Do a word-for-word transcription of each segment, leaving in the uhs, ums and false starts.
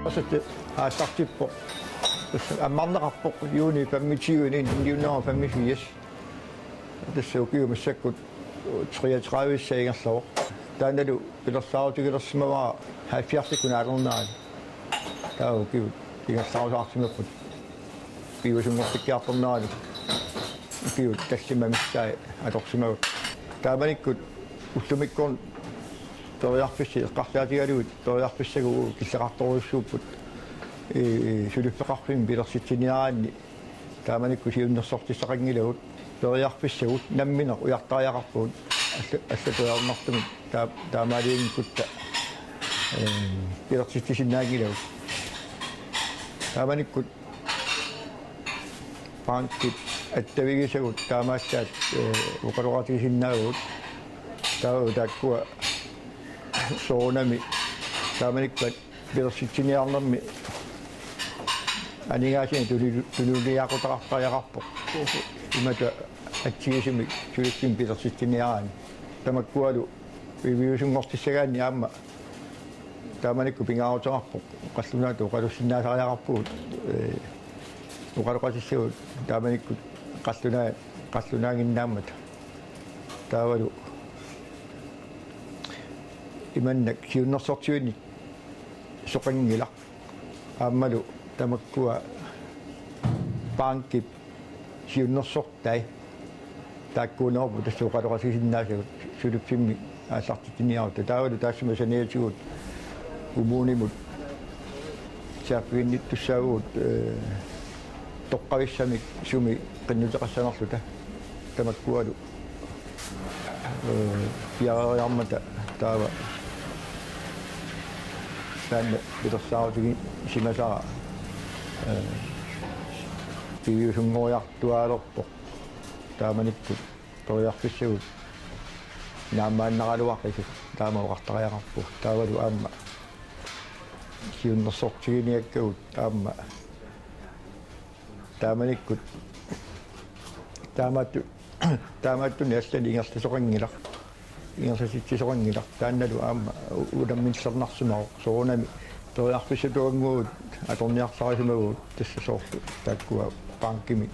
Asetti aallartippoq. Tassa ammarneqarpoq juuni femogtyve-ni nitten hundrede og femogfirs. Tassa ukiut massakkut treogtredive-ssat ingerlavoq. Taannalu pilersaarutigilersimavara halvfjerdsikkut naalernerani. Taava ukiut ingerlarusaarsimapput. Piviusunngortikkiartornerani ukiut tallimat missaat atorsimavagut. Taamanikkut ullumikkornit periarfissat eqqarsaatigalugit periarfissat uagut killeqartorujussuupput. Ee, suliffeqarfimmik pilersitsiniaraanni taamanikkut siunnersortissaqanngilagut, periarfissagut nammineq ujartariaqarpugut alla-, allatut ajornartumik taa-, taamaaliunngikkutta, ee, pilersitsisinnaanngilagut. Taamanikkut bankit attavigisagut taamaallaat, ee, oqaloqatigisinnaavagut. Taava taakkua soorunami taamanikkut pilersitsiniarnermi aningaasat tuli-, tunuliaqutaqartariaqarpoq. Imatut atsigisumik suliffimmik pilersitsiniaraanni. Tamakkualu piviusunngortissagaanni aamma taamanikkut pingaaruteqarpoq. Qallunaatut oqalussinnaasariaqarpugut, ee, oqaloqatissagut taamanikkut qallunaa-, qallunaannginnaammata. Taavalu imannak siunnersortivinik soqanngilaq. Aammalu tamakkua bankip siunnersortai taakkuunerupput tassa oqaloqatigisinnaasagut suliffimmik aallartitsiniarutta. Taavalu taassuma saniatigut kommunimut saaffiginnittussaavugut, ee, toqqavissamik sumi qinnuteqassanerluta tamakkualu, ee, piareeriarmata taava taanna pilersaarutigisimavara, ee, piviusunngoriartuaalerpoq. Taamanikkut periarfissagut naammaannaraluaqisut taama oqartariaqarpugut. Taavalu aamma siunnersortiginiakkagut aamma taamanikkut taamaattu-, taamaattunik allanik ingerlasoqanngilaq, ingerlatitsisoqanngilaq. Taannalu aamma u-, unammillernarsimavoq, soorunami periarfissatuannguagut atorniarsarisimavugut, tassa soorlu taakkua bankimi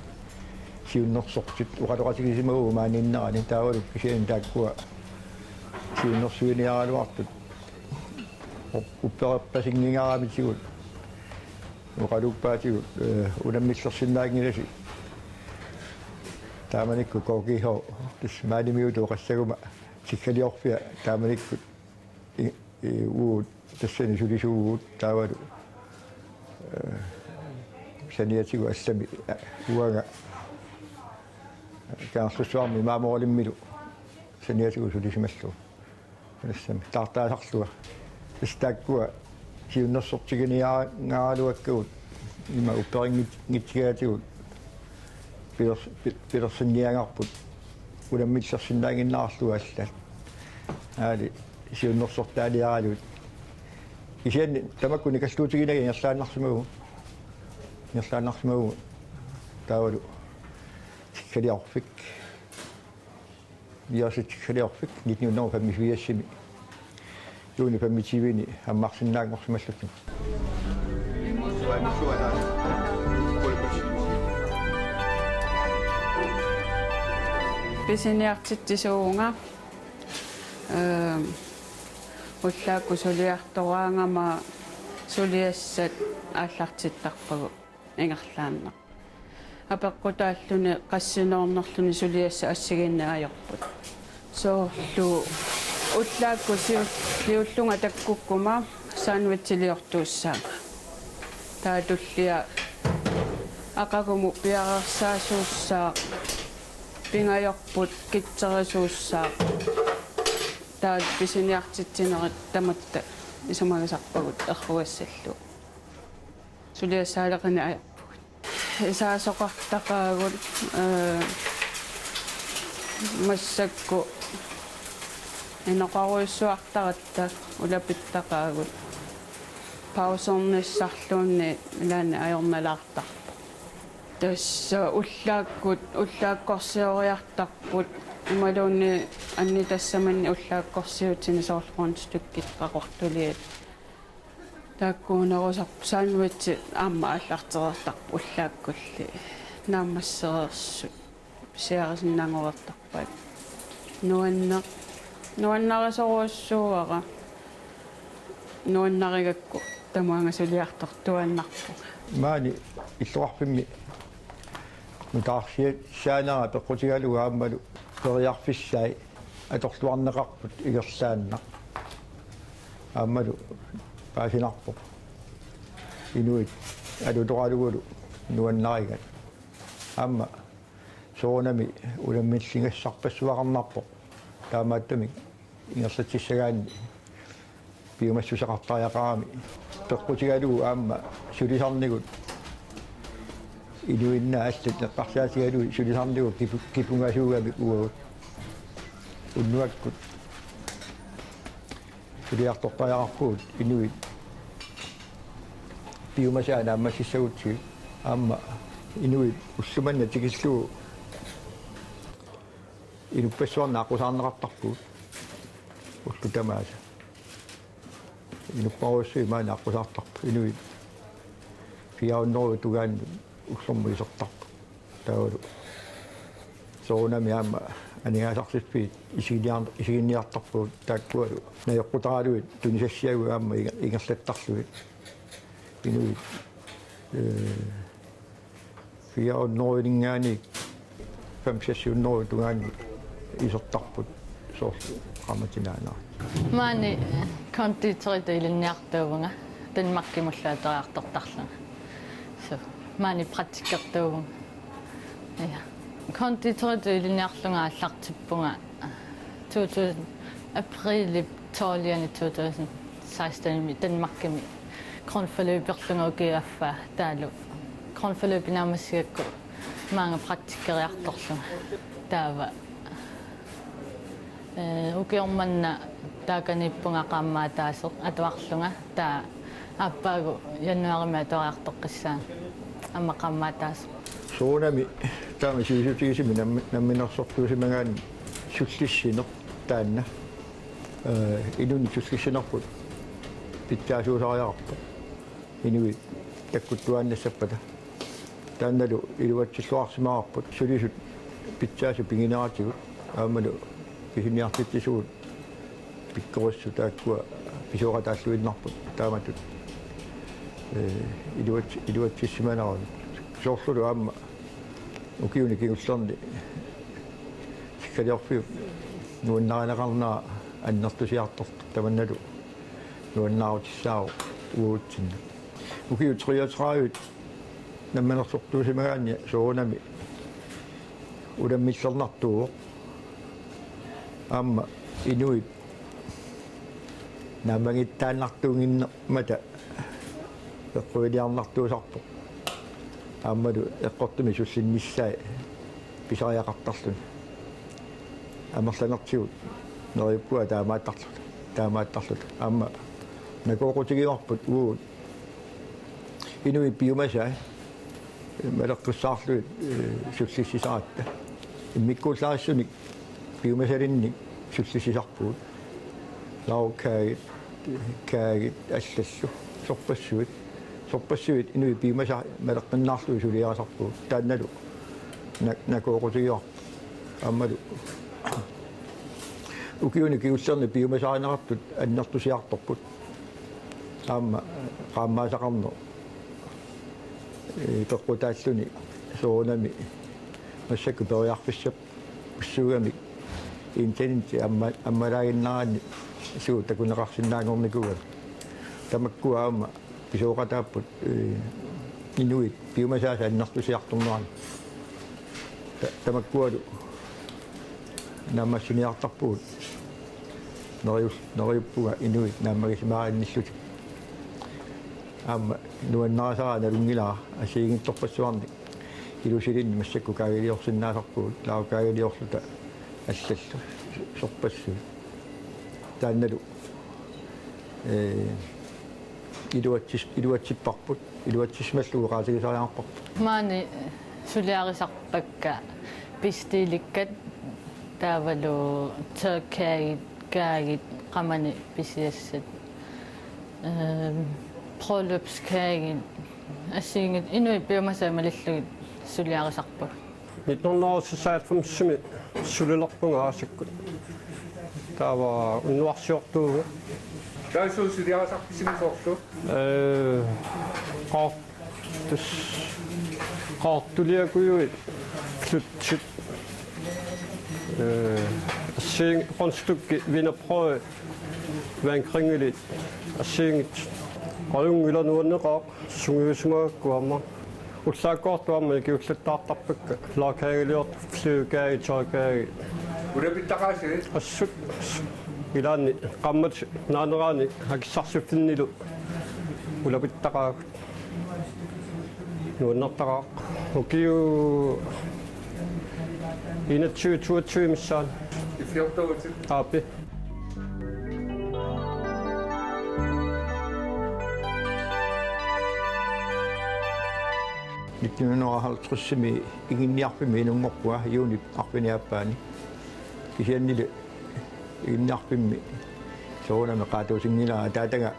siunnersortit oqaloqatigisimavugut maaniinnerani. Taavalu kisianni taakkua siunnersuiniaraluartut up-, uppererpasinngingaramisigut oqaluuppaatigut, ee, unammillersinnaanngilasi. Taamanikkut K G H, tassa maanimiutut oqassaguma, tiggaliorfia taamanikkut i-, i-, uagut tassani sulisuuvugut. Taavalu, ee, saniatigut allami, ee, uanga Kangerlussuarmi Maamorilimmilu saniatigut sulisimallugu. Tassami taartaasarlunga. Tassa taakkua siunnersortiginiaraluakkagut ima upperinngit-, -nngittigaatigut pilers-, pi-, pilersinniagarput unammillersinnaannginnarlugu allaat. Aali siunnersortaaliaralugit. Kisianni tamakku nikalluutiginagit ingerlaannarsimavugut. Ingerlaannarsimavugut taavalu tiggaliorfik. Josef Tiggaliorfik nitten hundrede og femogfirs-imi juuni femogtyve-ni ammarsinnaanngorsimallutik. Pisiniartitsisuuvunga, ee, ullaakkut suliartoraangama suliassat aallartittarpagut ingerlaannaq. Apeqqutaalluni qassinoornerluni suliassat assigiinneq ajorput. Soorlu ullaakkut siul-, siulliullunga takkukkuma sandwichiliortuussaanga. Taava tullia aqagumut piareersaasuussaaq, pingajorput kitserisuussaaq. Taava pisiniartitsinerit tamatta isumagisarpagut errugassallugu. Suliassaaleqineq ajorpugut. Isaasoqartaqaagut, ee, massakkut inoqarujussuartaratta ulapittaqaagut. Pausernissarluunniit ilaanni ajornalaartarpoq. Tassa ullaakkut, ullaakkorsioriartarput, imaluunniit annitassaminnik ullaakkorsiutinik soorlu rundstykkit qaqortuliat. Taakkuunerusarput sandwichit aamma aallartereertarput ullaakkulli. Naammassereersut pisiarisinnaagoreertarpaat. Nuanna-, nuannarisorujussuuara. Nuannarigakku tamaanga suliartortuaannarpunga. Maani illoqarfimmi nutaarsiassaanera peqqutigalugu aammalu periarfissai atorluarneqarput ingerlaannaq. Aammalu paasinarpoq. Inuit alutoralugulu nuannarigaat. Aamma soorunami unammilligassarpassuaqarnarpoq. Taamaattumik ingerlatsissagaanni piumassuseqartariaqarami peqqutigalugu aamma sulisarnigut inuinnaat allat eqqarsaatigalugit sulisarnigut kipu-, kipungasuugamik uagut unnuakkut suliartortariaqarpugut inuit piumasaat naammassissagutsigit aamma inuit ulloq manna tikillugu inuppassuarnut aqqusaarneqartarpugut ullut tamaasa. Inupparujussuit maani aqqusaartarput inuit fire hundrede tungaannut ullormut isertarput. Taavalu soorunami aamma aningaasarsiorfiit isiginiar-, isiginniartarpugut taakkualu najoqqutaralugit tunisassiagut aamma inger-, ingerlattarlugit. Inuit, ee, fire hundrede-ninngaanniit fem seks hundrede tungaanni isertarput soorlu qaammatip naanera. Maani konditoritut ilinniartuuvunga Danmarkimullu atuariartortarlunga. So, maani praktikkertuuvunga. Ja. Konditoritut ilinniarlunga aallartippunga to tusind, aprilip tolvianni to tusind sekstenimi Danmarkimi grundforløberlunga ukiup affaa taavalu grundforløbit naammassigakku maanga praktikkeriartorlunga. Taava, ee, ukioq manna taakaniippunga qaammat ataaseq atuarlunga. Taava aappaagu januaarimi atuariartoqqissaanga aamma qaammat ataaseq. Soorunami taama sivisutigisumik nammi-, namminersortuusimagaanni sullissineq taanna. Ee, inunnut sullissinerput pitsaasuusariaqarpoq. Inuit takkuttuaannassappata. Taannalu iluatsilluarsimavarput sulisut pitsaasut pigineratigut aammalu pisiniartitsisugut pikkorissut taakkua pisooqataalluinnarput taamatut, ee, iluats-, iluatsissimaneranut. Soorlulu aamma ukiuni kingullerni tiggaliorfiup nuannarineqarnera annertusiartortoq tamannalu nuannaarutissaavoq uagutsinnut. Ukiut treogtredive namminersortuusimagaanni soorunami unammillernartuuvoq. Aamma inuit naammagittaannartuunnginnermata eqquiniarnartuusarpoq. Aammalu eqqortumik sullinnissaa pisariaqartarluni. Amerlanertigut neriuppunga taamaattarluta, taamaattarluta. Aamma nakooqutigivarput uagut inuit piumasaat maleqqissaarlugit, ee, sullissisaratta. Immikkuullarissunik piumasalinnik sullissisarpugut. Lagkagit, kagit allallu. Sorpassuit. Sorpassuit inuit piumasaat maleqqinnaarlugit suliarisarpugut. Taannalu na-, nakooqutigivarput. Aammalu ukiuni kingullerni piumasaarineqartut annertusiartorput. Aamma qaammaasaqarneq, ee, peqqutaalluni soorunami massakkut periarfissap ussuugamik internetti amma-, ammalaaginnaraanni suut takuneqarsinnaanngornikuugamik. Tamakkua aamma pisooqataapput, ee, inuit piumasaasa annertusiartornerani. Ta-, tamakkualu naammassiniartarpugut neriul-, neriuppunga inuit naammagisimaaginnillutik. Aamma nuannarisara nalunngilara assigiinngitsorpassuarnik ilusilinnik massakkut kaagiliorsinnaasarpugut, lagkagiliorluta allallu sorpassuit. Taannalu, ee, iluatsis-, iluatsipparput, iluatsissimallugu oqaatigisariaqarparput. Maani suliarisarpakka pisilikkat taavalu tørkagit, kagit, qamani pisiassat. Ehm, Bryllupskage. Assigiinngitsut inuit piumasai malillugit suliarisarpagut. Nitten hundrede og seksoghalvfems-imi sulilerpunga aasikkut. Taava unnuarsiortuuvunga. Taava suut suliarisarpisigut soorlu? Ee, qaar-, tassa qaartuliakujuit, fløjlit. Ee, assigiinngitsut rundstykke, wienerbrød, vandkringelit, assigiinngitsut. Qajunngilaq, nuanneqaaq, sungiusimagakku aamma. Ullaakkoortut aamma ikiullattaartarpakka, lagkageliortut, flødekage, tøjkage. Ulapittaqaasi? Assut. Ilaanni qaammatit naanerani akissarsiffinnilu ulapittaqaagut. Nuannertaqaaq. Ukiut enogtyve toogtyve missaani. Iffiortuuvutit? Aappi. Nitten hundrede og halvtreds-imi Iginniarfimmi inunngorpunga juunip arfineq-aappaani. Kisiannili Iginniarfimmi soorunami qaatuusinngilara, ataataga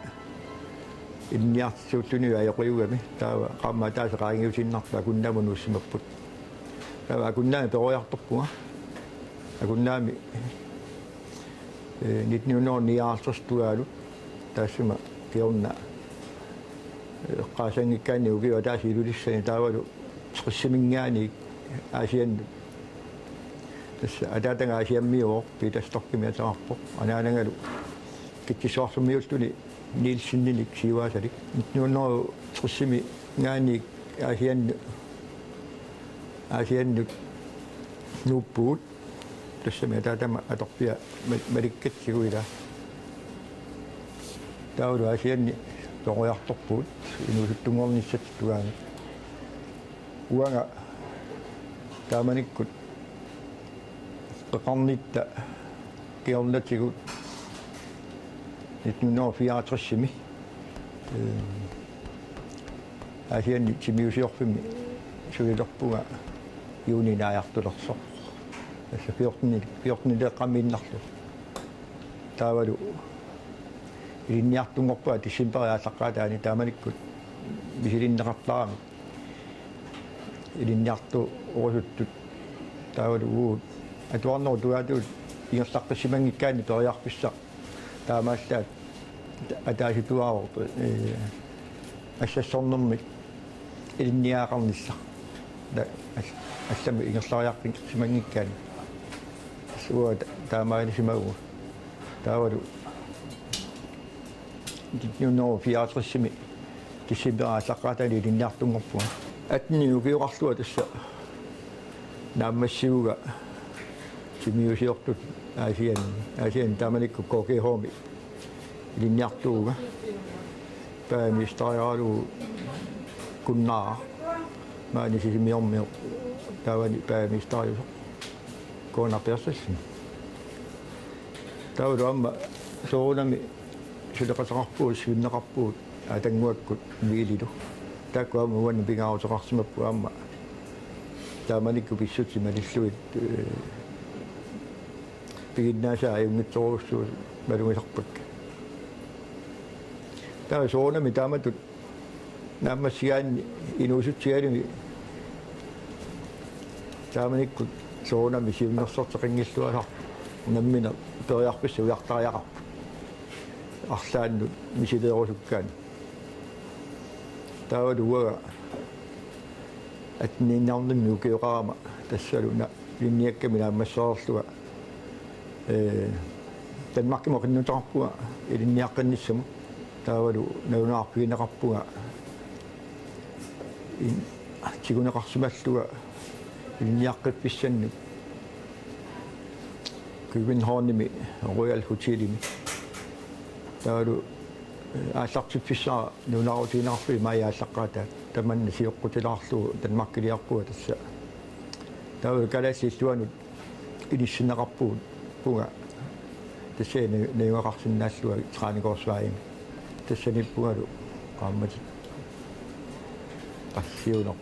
ilinniartitsisuullunilu ajoqiugami, taava qaammat ataaseq qaangiutiinnartoq Akunnaamut nuussimapput. Taava Akunnaami peroriartorpunga. Akunnaami, ee, nitten hundrede og nioghalvtreds tungaanut taassuma kingorna, ee, eqqaasanngikkaanni ukiup ataatsip Ilulissani, taavalu tressiminngaanniit Aasiannut. Tassa ataataga Aasiammiuvoq, Peter Storchimik ateqarpoq. Anaanagalu Kitsissuarsummiulluni Nielseninik siuaasalik. Nitten hundrede og tressiminngaanniit Aasiannut, Aasiannut nuuppugut. Tassami ataatama atorpia ma-, malikkatsigu ilaa. Taavalu Aasianni peroriartorpugut inuusuttunngornissatsinnut tungaanut. Uanga taamanikkut qeqarnitta kingornatigut nitten hundrede og fireogtres-imi, ee, Aasianni timiusiorfimmi sulilerpunga juunip naajartulersoq. Tassa fjorten, fjorten-ileeqqammiinnarlugu. Taavalu ilinniartunngorpunga decembarip aallaqqaataani, taamanikkut misilinneqartaramik ilinniartorusuttut. Taavalu uagut atuarnerup tungaatigut ingerlaqqissimanngikkaanni periarfissaq taamaallaat ataasiutuaavoq, ee, assassornermik ilinniagaqarnissaq. Ta-, all-, allamik ingerlariaqqissimanngikkaanni. Tassa uanga ta-, taamaalisimavugut. Taavalu nitten hundrede og fireogtres-imi decembarip aallaqqaataani ilinniartunngorpunga. Atten ukioqarlunga tassa naammassivunga timiusiortutut Aasian, Aasian taamanikkut K G H-mi ilinniartuuvunga. Bagermestereralugu Gunnar, maani Sisimiormiu, taavani bagermesteriusoq Gunnar Berthelsen. Taavalu aamma soorunami suleqateqarpugut, siunneqarpugut Atannguakkut Viililu. Taakku aamma uannut pingaaruteqarsimapput aamma taamanikkut pissutsit malillugit, ee, piginnaasaat ajunngitsorujussuusut malugisarpakka. Taava soorunami taamatut naammassigaanni inuusutsigaluni taamanikkut soorunami siunnersorteqanngilluinnarpoq, nammineq periarfissaq ujartariaqarpoq arlaannut misileerusukkaanni. Taavalu uanga attenniinnarnermik ukioqarama tassalu na-, ilinniakkami naammassereerlunga, ee, Danmarkimut qinnuteqarpunga ilinniaqqinnissamut. Taavalu nalunaarfigineqarpunga in-, tiguneqarsimallunga ilinniaqqiffissannut Københavnimi Royal Hotelimi. Taavalu, ee, aallartiffissara nalunaarutigineqarfik maajip aallaqqaataani, tamanna sioqqutilaarlugu Danmarkiliarpunga tassa. Taavalu kalaallit illuanut inissinneqarpugut, -punga. Tassani najugaqarsinnaallunga Tranegårdsvejimi. Tassaniippungalu qaammatit. Qassiuneq.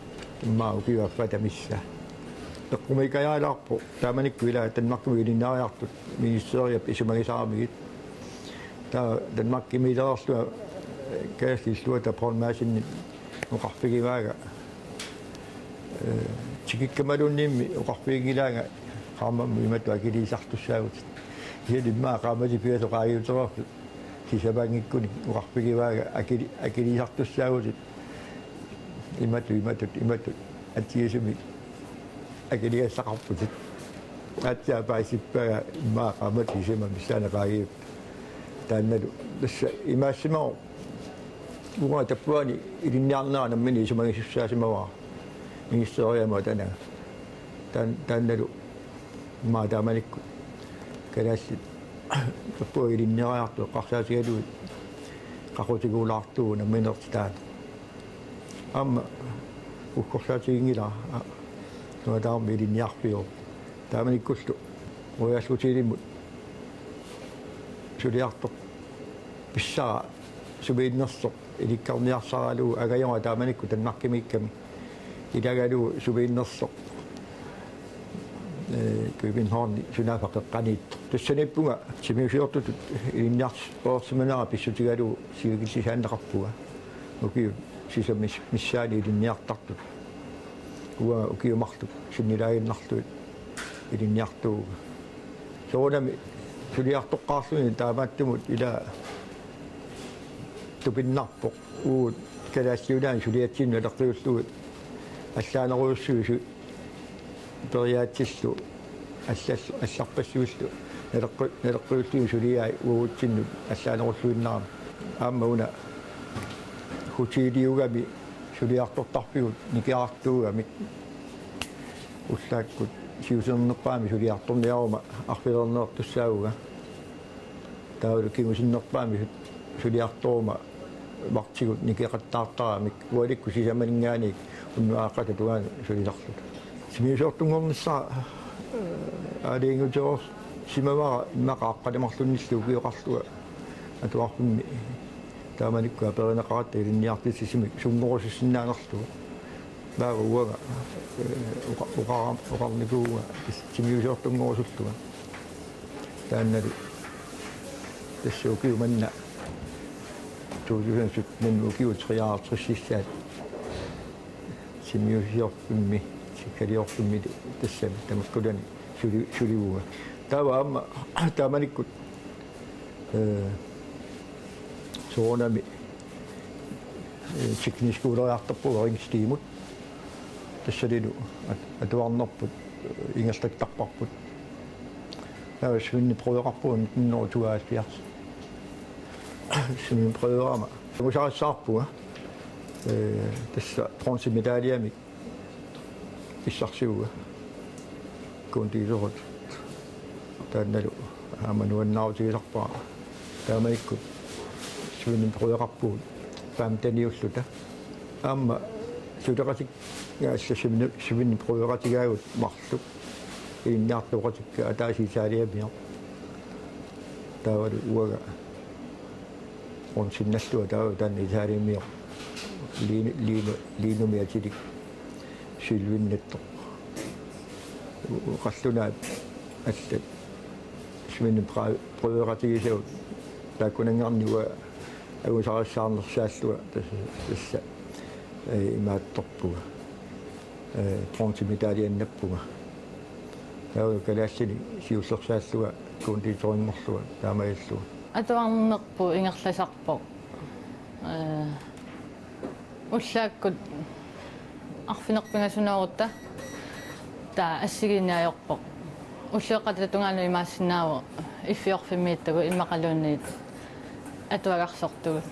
Immaqa ukiup affata missaa. Eqqumiikkajaalaarpoq taamanikkut ilaa Danmarkimut ilinniariartut ministeriap isumagisaramigit. Taava Danmarkimiilereerlunga Kalaallit illuata Poul Madsenip oqarfigivaaga, ee, tikikkamaluunniimmi oqarfigilaanga qaammammut imatut akiliisartussaavutit. Kisianni immaqa qaammatit pingasut qaangiutereerput sisamanngikkunik oqarfigivaaga akili-, akiliisartussaavutit. Imatut, imatut, imatut. Atsigisumik akiligassaqarputit. Aatsaat paasippaaga immaqa qaammatit sisamat missaani qaangiupput. Taannalu tassa imaassimavoq. Uanga tappavani ilinniarnera nammineq isumagisassaasimavara. Ministeriamut atanaga. Taan-, taannalu immaqa taamanikkut kalaallit tappavani ilinniariartut eqqarsaatigalugit qaqutiguulaartuuvoq nammineq taanna. Aamma uggorsaatiginngilara, a, suataarmi ilinniarfiuvoq. Taamanikkullu Royal Hotelimut suliartoq pissara sumiinnersoq ilikkarniarsaralugu angajora taamanikkut Danmarkimiikkami ilagalugu sumiinnersoq, ee, Københavni sunaaffa qeqqaniittoq. Tassaniippunga timmisarsiortutut ilinniarsimanera pissutigalugu sivikillisaanneqarpunga. Ukiut sisamat missaanni ilinniartartut. Uanga ukiut marluk sinnilaaginnarlugit ilinniartuuvunga. Soorunami suliartoqqaarluni taamaattumut ila tupinnarpoq uagut Kalaallit Nunaanni suliatsinnut naleqqiullugit allaanerujussuit su-, periaatsillu allal-, allarpassuillu naleqqi-, naleqqiullugit suliai uagutsinnut allaanerulluinnarami. Aamma una hoteliugami suliartortarfigut nikerartuugamik ullaakkut siusinnerpaamik suliartorniaruma arfineq-nertussaavunga. Taavalu kingusinnerpaamik suliartoruma martsigut nikeqattaartaramik ualikkut sisamaninngaanniit unnuaqatta tungaanut sulisarluta. Timmisarsiortunngornissaq, ee, aalajangiuterusimavara immaqa aqqaneq-marlunnillu ukioqarlunga atuarfimmi taamanikkut aperineqaratta ilinniartitsisumik sunngorusussinnaanerlugu. Taava uanga, ee, oqa-, oqara-, oqarnikuuvunga timmisarsiortunngorusullunga. Taannalu tassa ukiumanna to tusind sytten ukiut treoghalvtredsissaat timmisarsiorfimmi, sikkaliorfimmi tassami tamakkunani suli-, sulivunga. Taava aamma taamanikkut, ee, soorunami, ee, teknisk skoleriartorpugut Ringstemut. Tassanilu at-, atuarnerput, ee, ingerlattarparput. Taava svinnebrødeqarpugut nitten hundrede og tooghalvfjerds. Svinnebrøderama. Angusarissaarpunga. Ee, tassa bronzemedalje pissarsivugut. Konditoritut. Taannalu aamma nuannaarutigisarpara. Taamanikkut svinnebrødeqarpugut femteniulluta. Aamma suleqatikka alla svinne-, svinnebrødeqatigaagut marluk. Ilinniartooqatikka ataaseq Italiamioq. Taavalu uanga bronzennallunga taava taanna Italiamioq. Lino, lino, linomik atilik sølvinnattoq. Qallunaat allat svinnebrø-, brødeqatigisagut taakkunanngaanniit uanga angusarissaarnersaallunga tassa, tassa, ee, imaattorpunga. Ee, bronzemedaljennaappunga. Taava kalaallinik siullersaallunga konditorinngorlunga taamaalillunga. Atuarnerput ingerlasarpoq. Ee, ullaakkut arfineq-pingasunoorutta taava assigiinneq ajorpoq. Ulloqeqqata tungaanut imaassinnaavoq iffiorfimmiittagut immaqaluunniit atuagarsortugut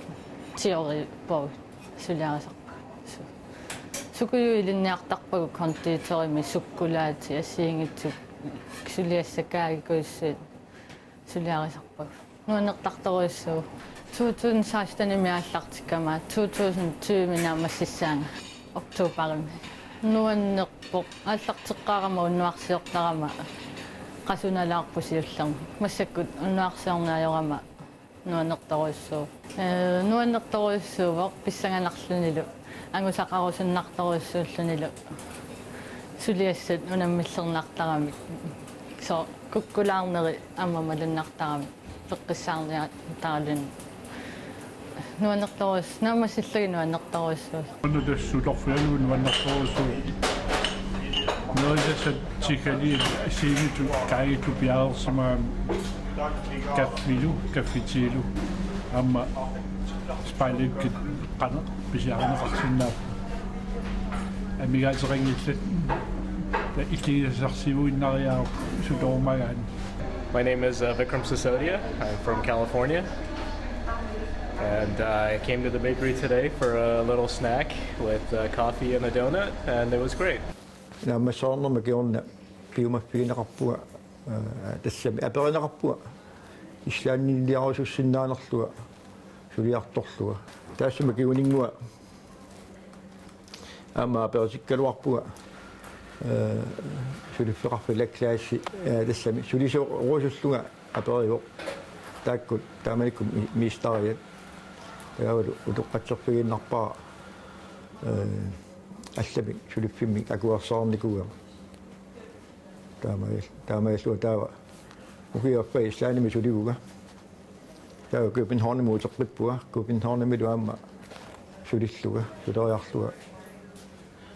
teoriipput suliarisarpagut. Su-, sukujuit ilinniartarpagut konditorimik, sukkulaatit assigiinngitsut, suliassat kaagikujussuit suliarisarpagut. Nuannertartorujussuuvoq. To tusind sekstenimi aallartikkama to tusind tyvemi naammassissaanga oktobarimi. Nuannerpoq aallarteqqaarama unnuarsiortarama qasunalaarpoq siullermik. Massakkut unnuarsiorneq ajorama nuannertorujussuuvoq. Ee, nuannertorujussuuvoq pissanganarlunilu, angusaqarusunnartorujussuullunilu, suliassat unammillernartaramik, soorlu kukkulaarneri aamma malunnartaramik, peqqissaarniartaraluni. Nuannertorus-, naammassillugit nuannertorujussuuvoq. Una tassa utorfigalugu nuannertorujussuuvoq. Nerisassat tikaliit siivitut kaagitut piareersimagami kaffilu, kaffitiilu. Aamma spejlipkit qanoq pisiarineqarsinnaapput. Amigaateqanngillat, ta-, illigisassarsiuinnariaruk sutoorumagaanni. My name is uh, Vikram Sisodia. I'm from California. And uh, I came to the bakery today for a little snack with uh, coffee and a donut, and it was great. Naammassereernerma kingorna piumaffigineqarpunga, eh, tassami aperineqarpunga islandiliarusussinnaanerlunga suliartorlunga. Taassuma kinguninngua aamma aperisikkaluarpunga, eh, suliffeqarfik Laksasi, eh, tassami sulisorusullunga aperivoq. Taakkua taamanikkut mi-, mistariat. Taavalu utoqqatserfigiinnarpara, eh, allamik suliffimmik akuersaarnikuugama. Taamaal-, taamaalillunga taava ukiup affaa Islandimi sulivunga. Taava Københavnimi uteqqippunga, Københavnimilu aamma sulillunga, suleriarlunga.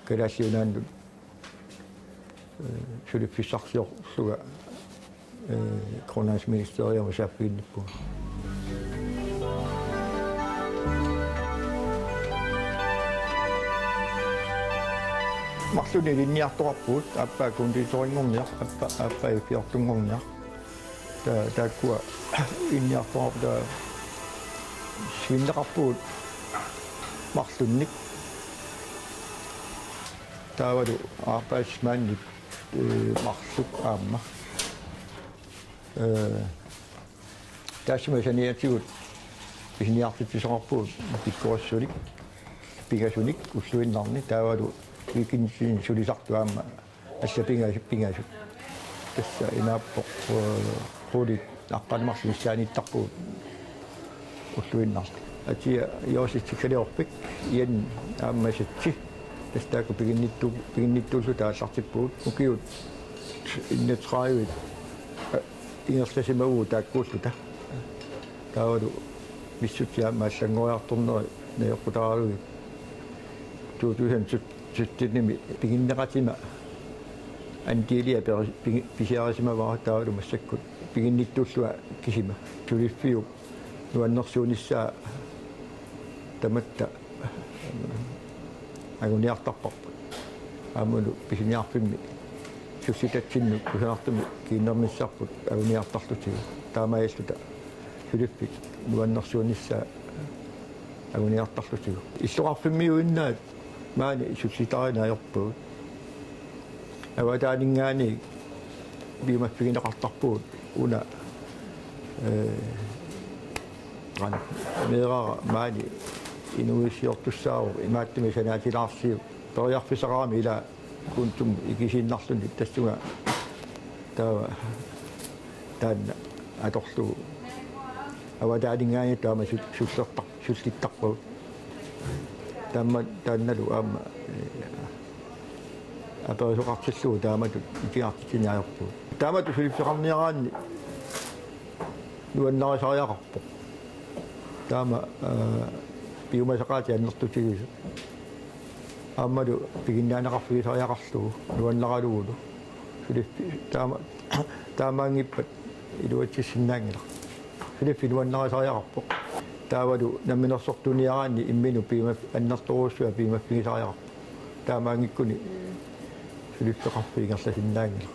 Kalaallit Nunaannut, eh, suliffissarsiorlunga, eh, Grønlandsministeriumut saaffiginnippunga. Marlunnik ilinniartoqarpugut, aappaa konditorinngorniaq, aappaa, aappaa iffiortunngorniaq. Ta-, taakkua ilinniartoqarput, taava svinneqarpugut marlunnik. Taavalu aappaassimaannik, eh, marluk aamma. Eh, taassuma saniatigut pisiniartitsisoqarpugut pikkorissunik, pingasunik ulluinnarni, taavalu weekendini sulisartut aamma allat pinga-, pingasut. Tassa imaappoq, eh, qulit aqqaneq-marluk issiaaniittarpugut ulluinnarni. Atia Josef Tikaliorpik, Jan aamma Satsi. Tassa taakku piginnittu-, piginnittuulluta aallartippugut. Ukiut enogtredive, eh, ingerlasimavugut taakkuulluta. Taavalu pissutsit aamma allanngoriartorneri najoqqutaralugit. To tusind syttenimi piginneqatima andelia peri-, pigi-, pisiarisimavara, taavalu massakkut piginnittuullunga kisima. Suliffiup nuannersuunissaa tamatta anguniartarparput. Aammalu pisiniarfimmi sullitatsinnut kusanartumik kiinnernissarput anguniartarlutigu. Taamaalilluta suliffik nuannersuunissaa anguniartarlutigu. Illoqarfimmiuinnaat maani sullitarineq ajorpugut. Avataaninngaanniit piumaffigineqartarpugut una, eh, qanoq, meerara maani inuuissiortussaavoq, imaattumik sanaatilaarsiuk, periarfissaqarami ilaa kuntum ikisiinnarluni tassunga taava taanna atorlugu. Avataaninngaanniit taama sul-, sullertar-, sullittarpagut. Taama, taannalu aamma, eh, aperisoqartillugu taamatut itigartitsineq ajorpugut. Taamatut suliffeqarniaraanni nuannarisariaqarpoq. Taama, eh, piumasaqaatit annertutigisut. Aammalu piginnaaneqarfigisariaqarlugu nuannaralugulu. Suliffi-, taama, taamaanngippat iluatsissinnaanngilaq. Suliffik nuannarisariaqarpoq. Taavalu namminersortuniaraanni imminut piuma-, annertoorujussuaq piumaffigisariaqarpoq. Taamaanngikkuni suliffeqarfik ingerlasinnaanngilaq.